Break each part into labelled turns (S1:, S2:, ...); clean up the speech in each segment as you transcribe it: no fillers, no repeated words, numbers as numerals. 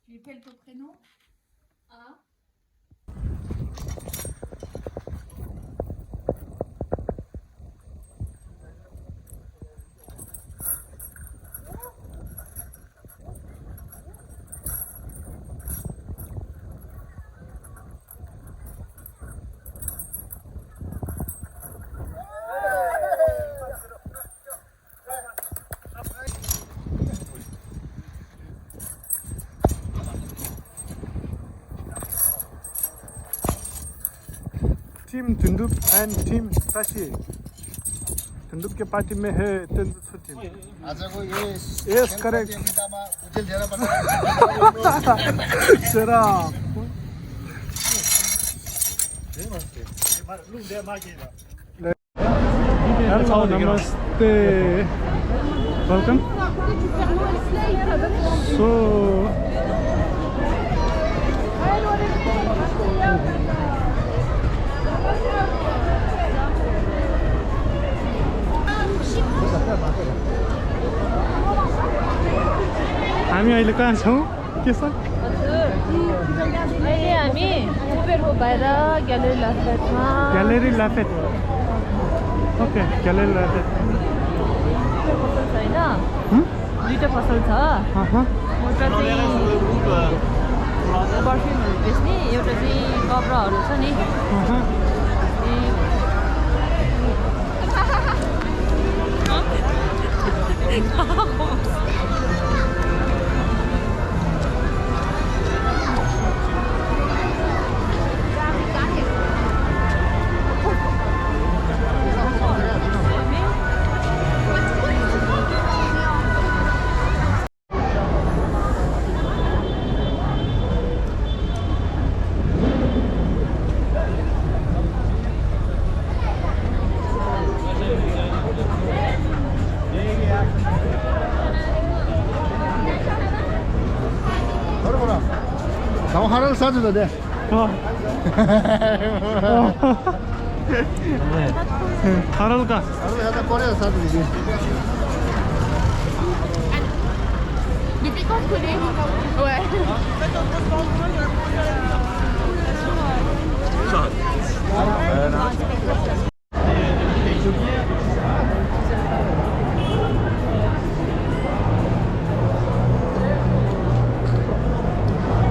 S1: Tu lui appelles ton prénom? Hein?
S2: Team Dhundup and team Tashi Dhundup के party में है तेंदुत्सु team यस correct जरा नमस्ते वेलकम सो हामी अहिले कहाँ छौँ के छ
S3: अहिले हामी उबेरको बाहिर ग्यालेरी लाफेटमा
S2: ग्यालेरी लाफेट ओके ग्यालेरी लाफेट
S3: पसल छ होइन दुईटा पसल छ एउटा चाहिँ पर्फ्युमहरू बेच्ने एउटा चाहिँ कपडाहरू छ नि
S4: 하나를 사줘도 돼.
S2: 하루가
S4: 하루 하나 꺼내서 사도 되지.
S1: Ouais.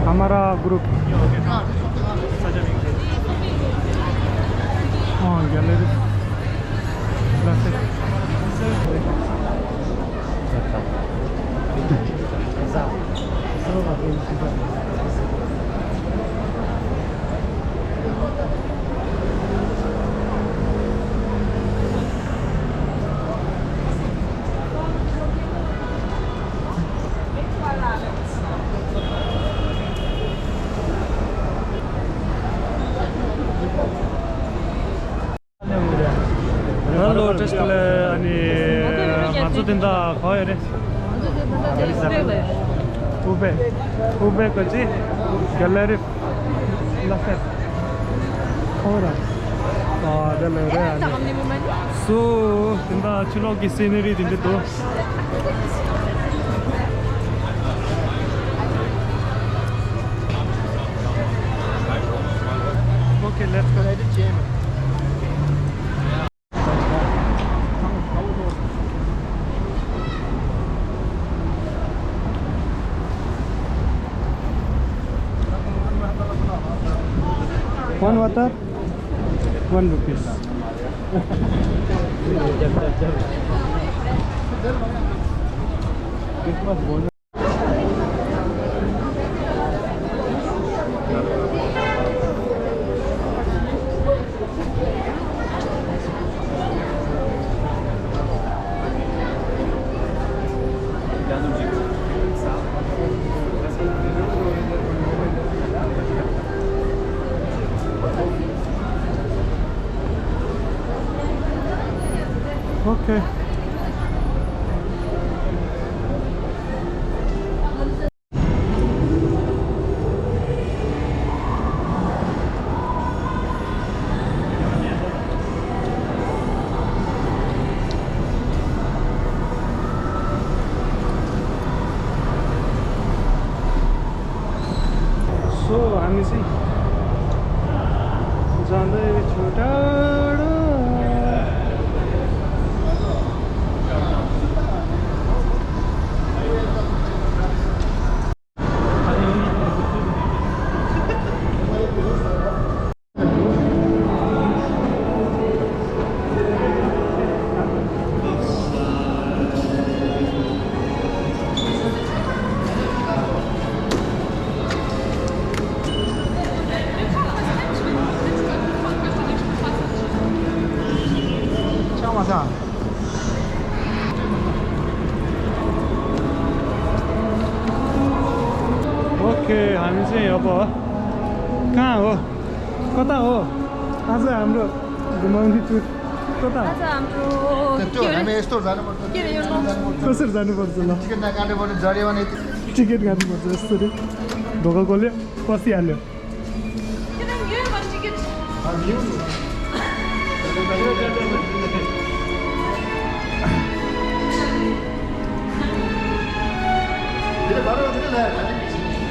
S2: हमारा group gallery Hello, just ani mazu dinda khoy re. Ube ko ji gallery lafet. Ora. Gallery ani. So dinda chulo ki scenery dinde to. Okay, let's go. One water, 1 rupees. Okay. हामी चाहिँ जाँदैछु टाढो okay हामी चाहिँ अब कहाँ हो कता हो आज हाम्रो घुमाउने टुर कता
S3: आज हाम्रो
S4: हामी यस्तो जानुपर्छ
S2: कसरी जानुपर्छ ल
S4: टिकट नकाट्नु पर्ने जरिया भने
S2: टिकट काट्नुपर्छ यसरी ढोका खोल्यो पसिहाल्यो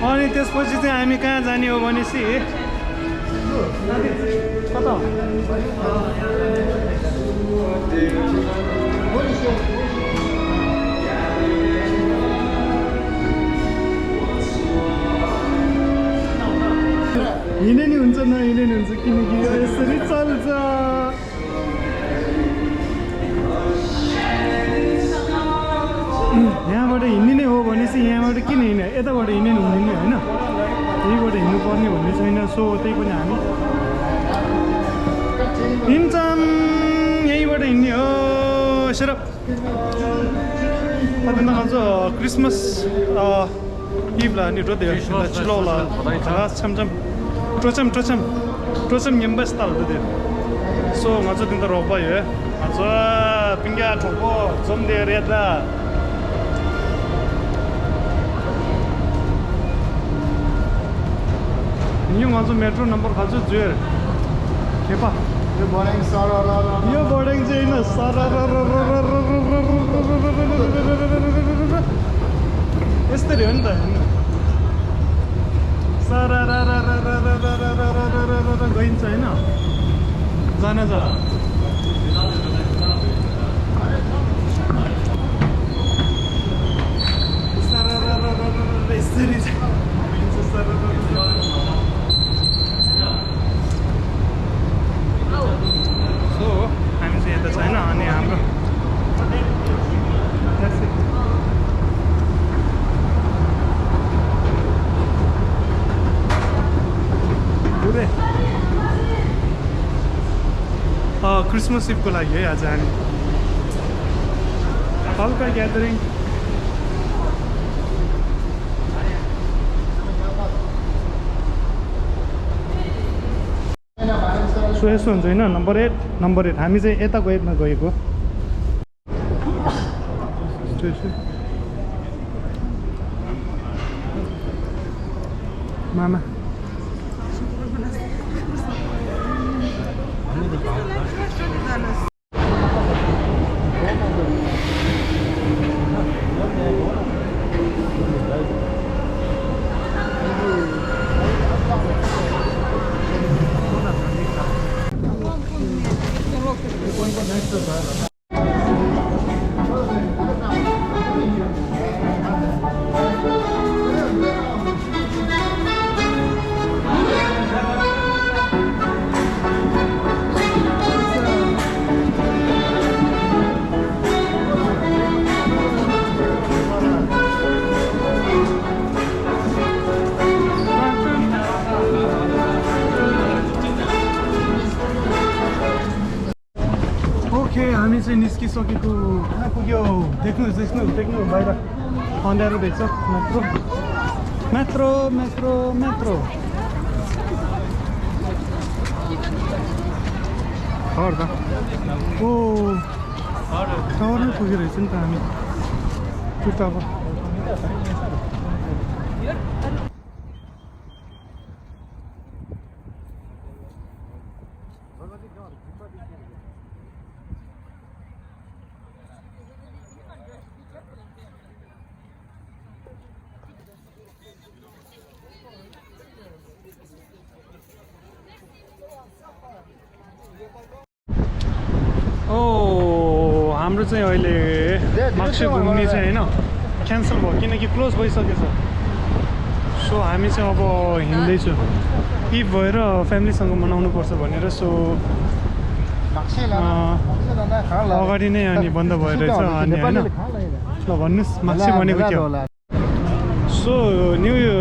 S2: अनि त्यसपछि चाहिँ हामी कहाँ जाने हो भनेपछि कता हिँडे नि हुन्छ नहिँडे नि हुन्छ किनकि यो यसरी चल्छ यहाँबाट हिँड्ने नै हो भनेपछि यहाँबाट किन हिँड्ने यताबाट हिँड्ने हुँदैन होइन यहीँबाट हिँड्नुपर्ने भन्ने छैन सो त्यही पनि हामी हिँड्छौँ यहीँबाट हिँड्ने हो सिरप ಅದನ್ನ also Christmas Eve la ni rode la chilo la cham cham tocham nyamba style de so ngazo din da roba ye azo pinga thopo zom de reda ni ngazo metro number khajo juer kepa
S4: यो boarding sir
S2: यो boarding चाहिँ हैन sir यस्तरी हो नि त sir गइन्छ हैन जान जा यसरी सो हामी चाहिँ यता छैन अनि हाम्रो क्रिसमस इभको लागि है आज हामी हल्का ग्यादरिङ सो यसो हुन्छ होइन नम्बर 8 हामी चाहिँ यताको 8मा गएको मामा हामी चाहिँ निस्किसकेको कहाँ पुग्यो देख्नु बाहिर अँध्यारो देख्छ मेट्रो खबर त ओ टावरमै पुगेर रहेछ नि त हामी त्यो टावर हाम्रो चाहिँ अहिले माक्से घुम्ने चाहिँ हैन क्यान्सल भयो किनकि क्लोज भइसकेछ सो हामी चाहिँ अब हिँड्दैछु इभ भएर फ्यामिलीसँग मनाउनु पर्छ भनेर सो अगाडि नै अनि बन्द भएर रहेछ अनि हैन ल भन्नुस् माक्से भनेको के हो सो न्यू इयर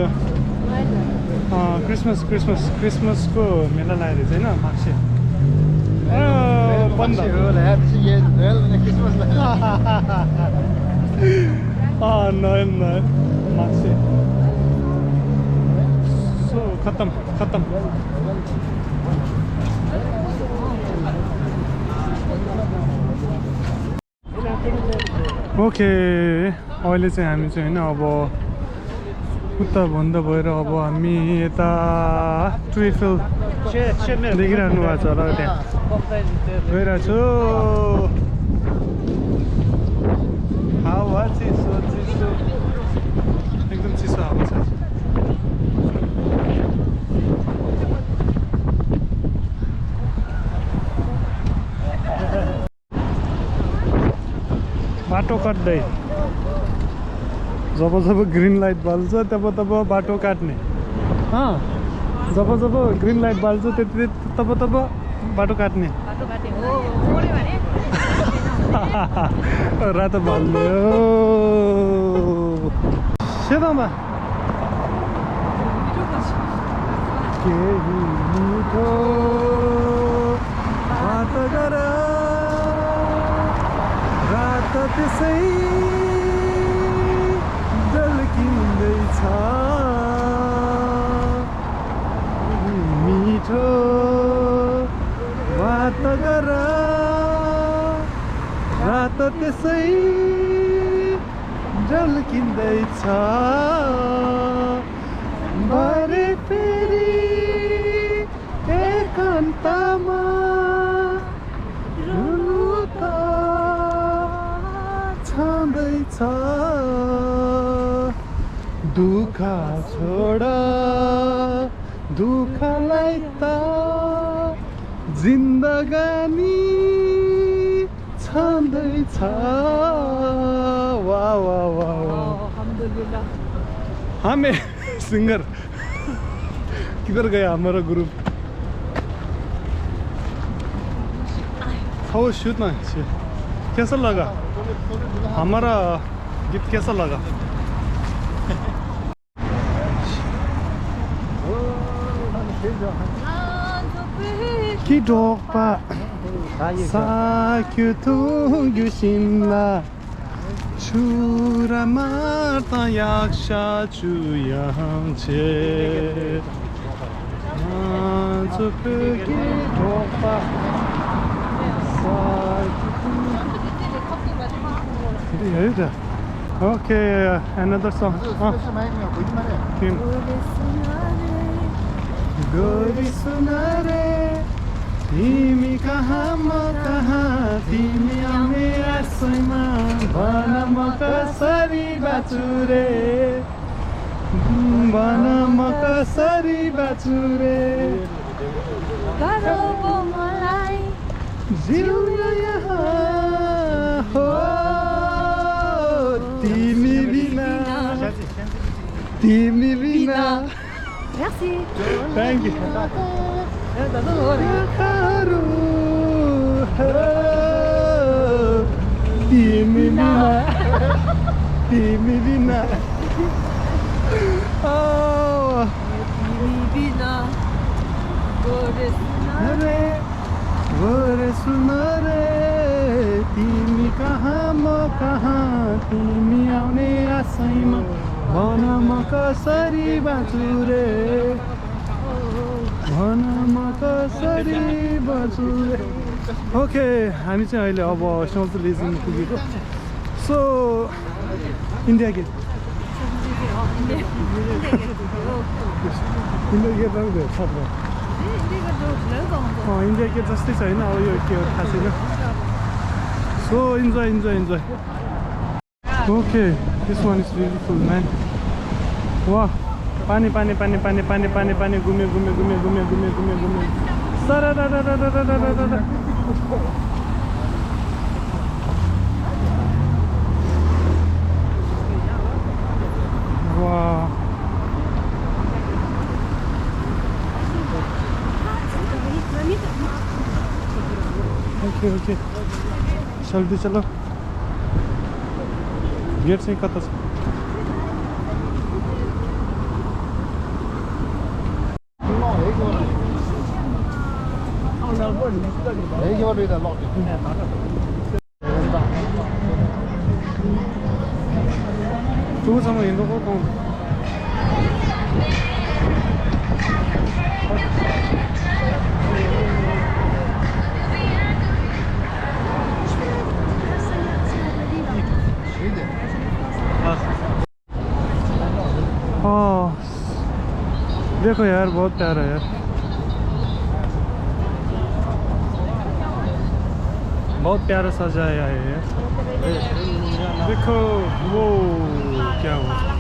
S2: क्रिसमसको मेला लागेको छैन माक्से बन्द नयाँ माक्से सो खत्तम ओके अहिले चाहिँ हामी चाहिँ हैन अब उता बन्द भएर अब हामी यता ट्रिफिल देखिरहनु भएको छ होला त्यहाँ गइरहेको छु हावा चिसो एकदम चिसो हावा छ बाटो काट्दै जब ग्रीन लाइट बाल्छ तब बाटो काट्ने जब ग्रीन लाइट बाल्छ त्यति तब बाटो काट्ने रातो बाल्ने सेतामा केही मिठो बात गर रात त्यसै झल्किँदैछ मिठो बात गर रात त्यसै झल्किँदैछ भरे फेरि एकान्तमा रुनु त छँदैछ दुःख छोड दुःखलाई त जिन्दगानी छँदैछ वाह वाह वाह
S3: अल्हम्दुलिल्लाह
S2: हमें सिंगर किधर गया हमारा ग्रुप हो शूट ना कैसा लगा हमारा गीत कैसा लगा कि ढोक्पा साक्यो तुङ्गुसिमला छुरा मार्ता याक्सा चुयाउँछे चुप्पे कि ढोक्पा साक्यो okay another song गोरी सुनारे तिमी कहाँ म कहाँ तिमी आउने आशैमा भन म कसरी बाँचु रे भन म कसरी बाँचु रे
S3: मलाई
S2: जिउन यहाँ हो तिमी बिना
S3: Merci.
S2: Thank you. Tiimi bina. Oh.
S3: Tiimi bina.
S2: Gore sunare. Tiimi कहाँ म कहाँ तिमी आउने आशैमा भन म कसरी बाँचु रे भन म कसरी बाँचु रे ओके हामी चाहिँ अहिले अब सेन्ट्रलिजम पुगेको so India Gate India Gate राम्रो छ इन्डिया गेट जस्तै छैन अब यो के हो थाहा छैन so enjoy okay this one is beautiful man वाह पानी घुम्यो सर वाह ओके ओके जल्दी चलो गेट चाहिँ कता छ 조금만 인도 고 देखो यार बहुत प्यारा है यार बहुत प्यारा सजाया है यार देखो वो क्या हुआ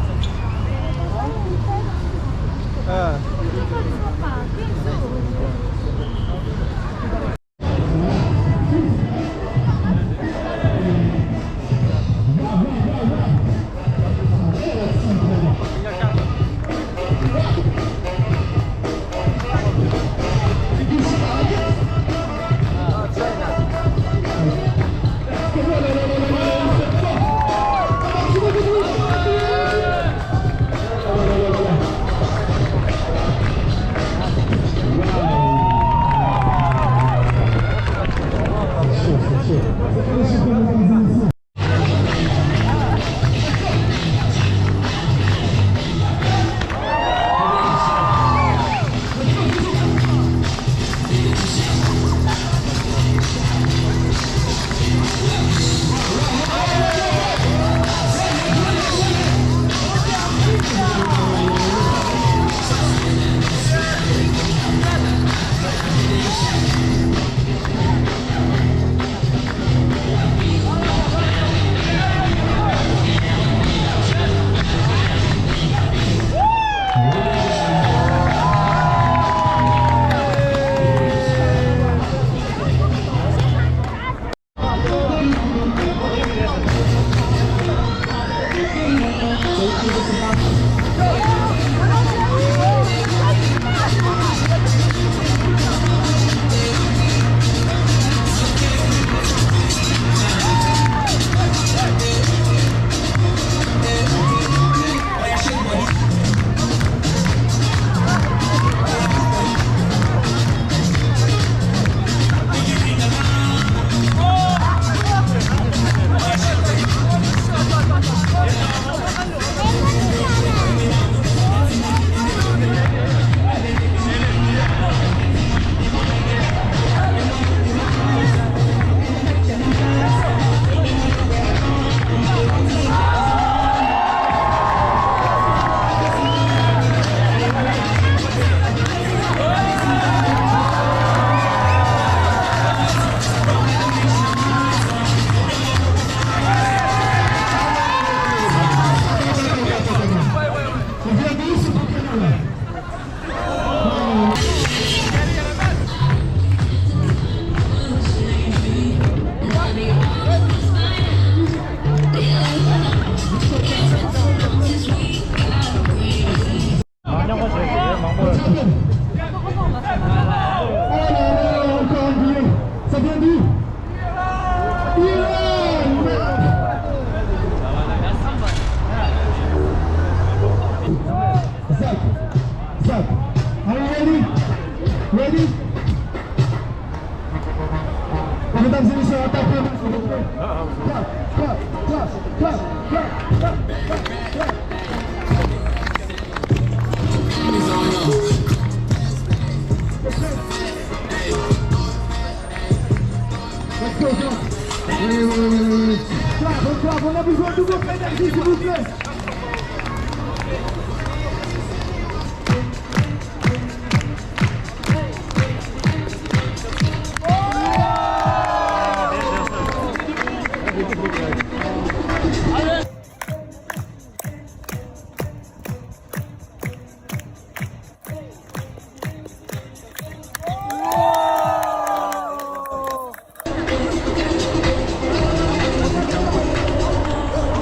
S5: On a besoin de nouveaux pénalty, s'il vous plaît.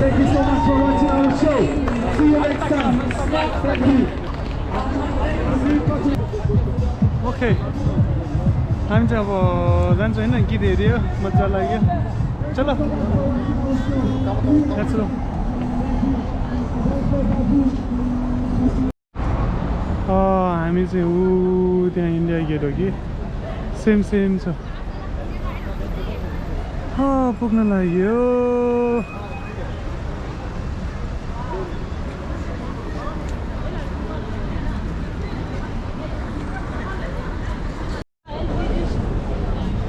S5: Thank you so much for watching our
S2: okay हामी चाहिँ अब जान्छौँ होइन गीत हेऱ्यो मजा लाग्यो चलो हामी चाहिँ ऊ त्यहाँ इन्डिया गेट हो कि सेम छ पुग्न लाग्यो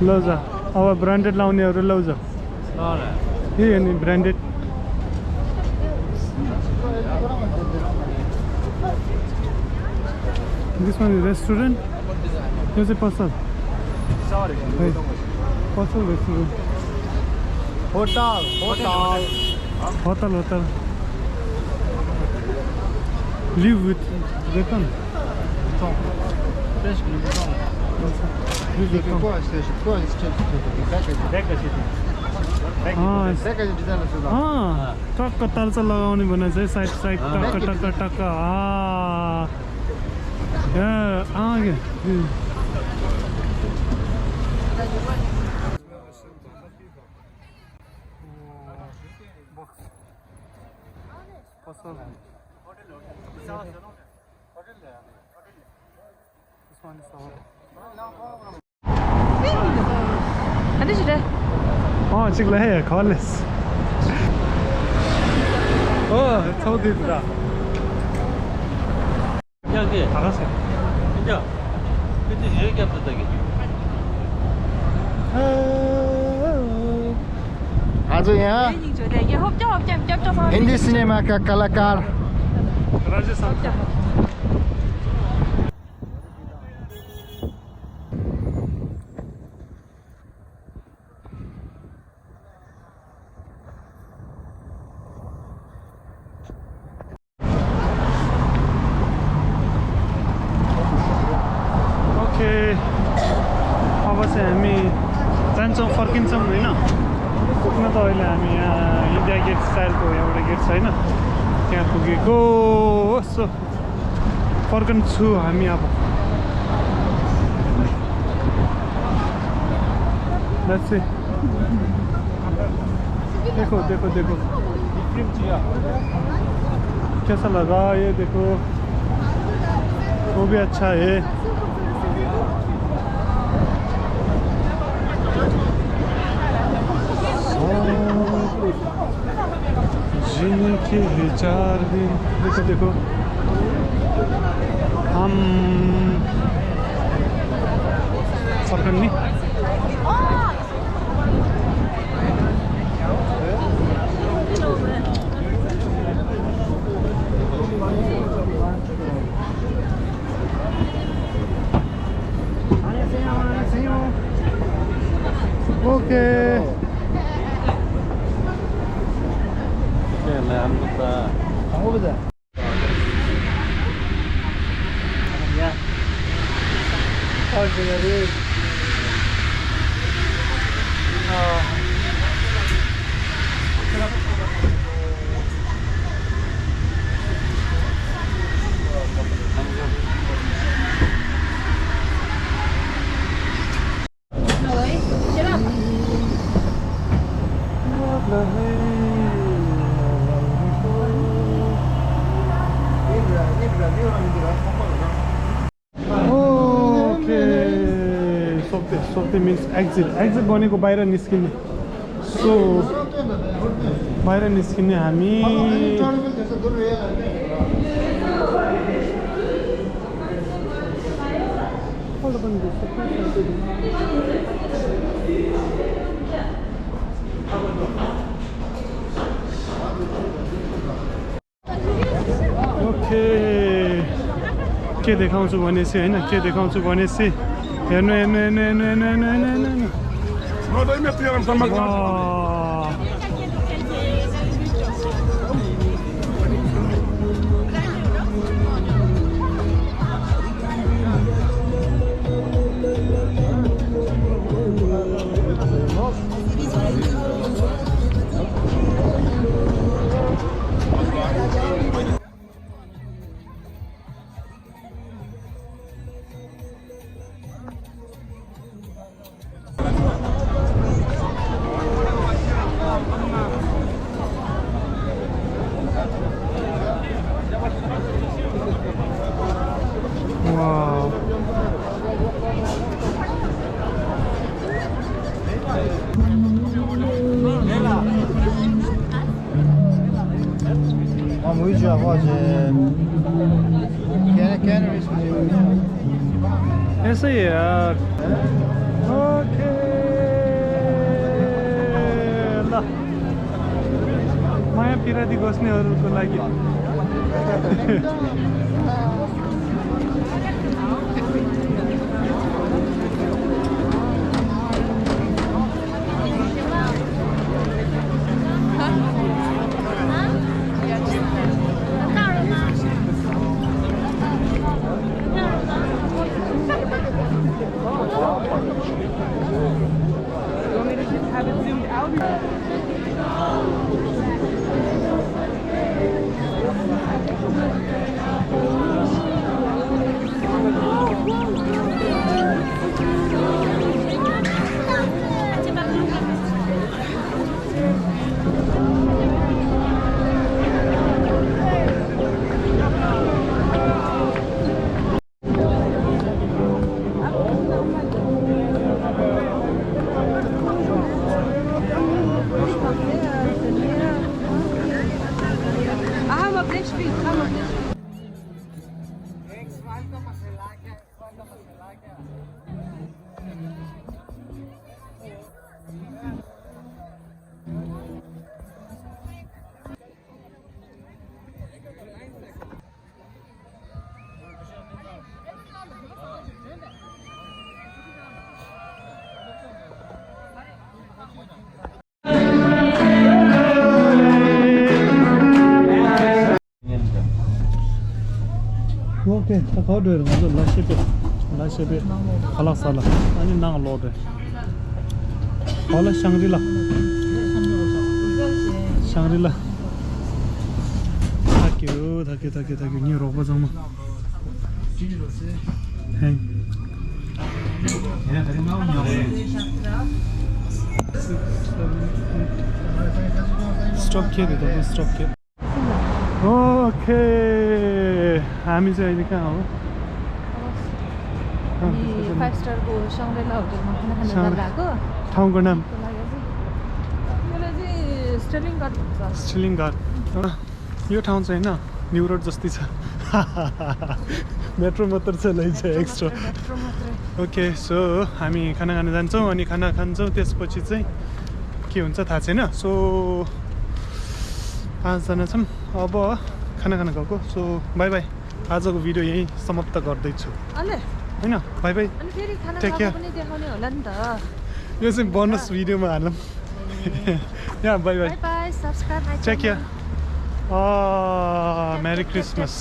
S2: लौ जा अब ब्रान्डेड लाउनेहरू लौ जा यही हो नि ब्रान्डेड दिस वान रेस्टुरेन्ट यो चाहिँ पसल पसल रेस्टुरेन्ट होटल लिभ विथ वेतन टक्क तालचा लगाउने भने चाहिँ साइड टक्क
S3: Hva er det ikke det?
S2: 지금 해 걸렸어 저기다
S6: 여기
S2: 알았어요
S6: 진짜 그때 이렇게 아프다기
S4: आज यहाँ
S3: Yo hop cho
S4: हिन्दी सिनेमाका कलाकार
S2: राजेश अब चाहिँ हामी जान्छौँ फर्किन्छौँ होइन पुग्न त अहिले हामी यहाँ इन्डिया गेट स्टाइलको एउटा गेट छ होइन त्यहाँ पुगेको यसो फर्कन्छु हामी अब देखो कैसा लगा ये देखो वो भी अच्छा है जीने के 4 दिन देखो हम फर्कने ओके सोप्ते मिन्स एक्जिट भनेको बाहिर निस्किने सो बाहिर निस्किने हामी ओके के देखाउँछु भनेपछि हैन के देखाउँछु भनेपछि हेर्नु यसै यार ओके ल माया पिराती बस्नेहरूको लागि 오케이 다 가도 돼. 먼저 라시베 칼라살라 아니 나 로데 홀라 샹그릴라 타큐 니 로버 좀 행 얘네 다리 나오냐 스톱 키드 스톱 키드 ओके हामी चाहिँ अहिले कहाँ हो
S3: अनि 5 स्टार को शंग्रीला होटलमा खाना खान जाएको
S2: ठाउँको नाम स्टिलिङ घाट यो ठाउँ चाहिँ हैन न्यू रोड जस्तै छ मेट्रो मात्र छ नै छ एक्स्ट्रा ओके सो हामी खाना खान जान्छौँ अनि खाना खान्छौँ त्यसपछि चाहिँ के हुन्छ थाहा छैन सो 5 जना छौँ अब खाना खान गएको सो बाई बाई आजको भिडियो यही समाप्त गर्दैछु हैन बाई बाई
S3: अनि फेरि खाना
S2: टेक केयर
S3: पनि देखाउने होला नि त
S2: यो चाहिँ बोनस भिडियोमा हालौँ या bye bye
S3: bye subscribe
S2: take care merry Christmas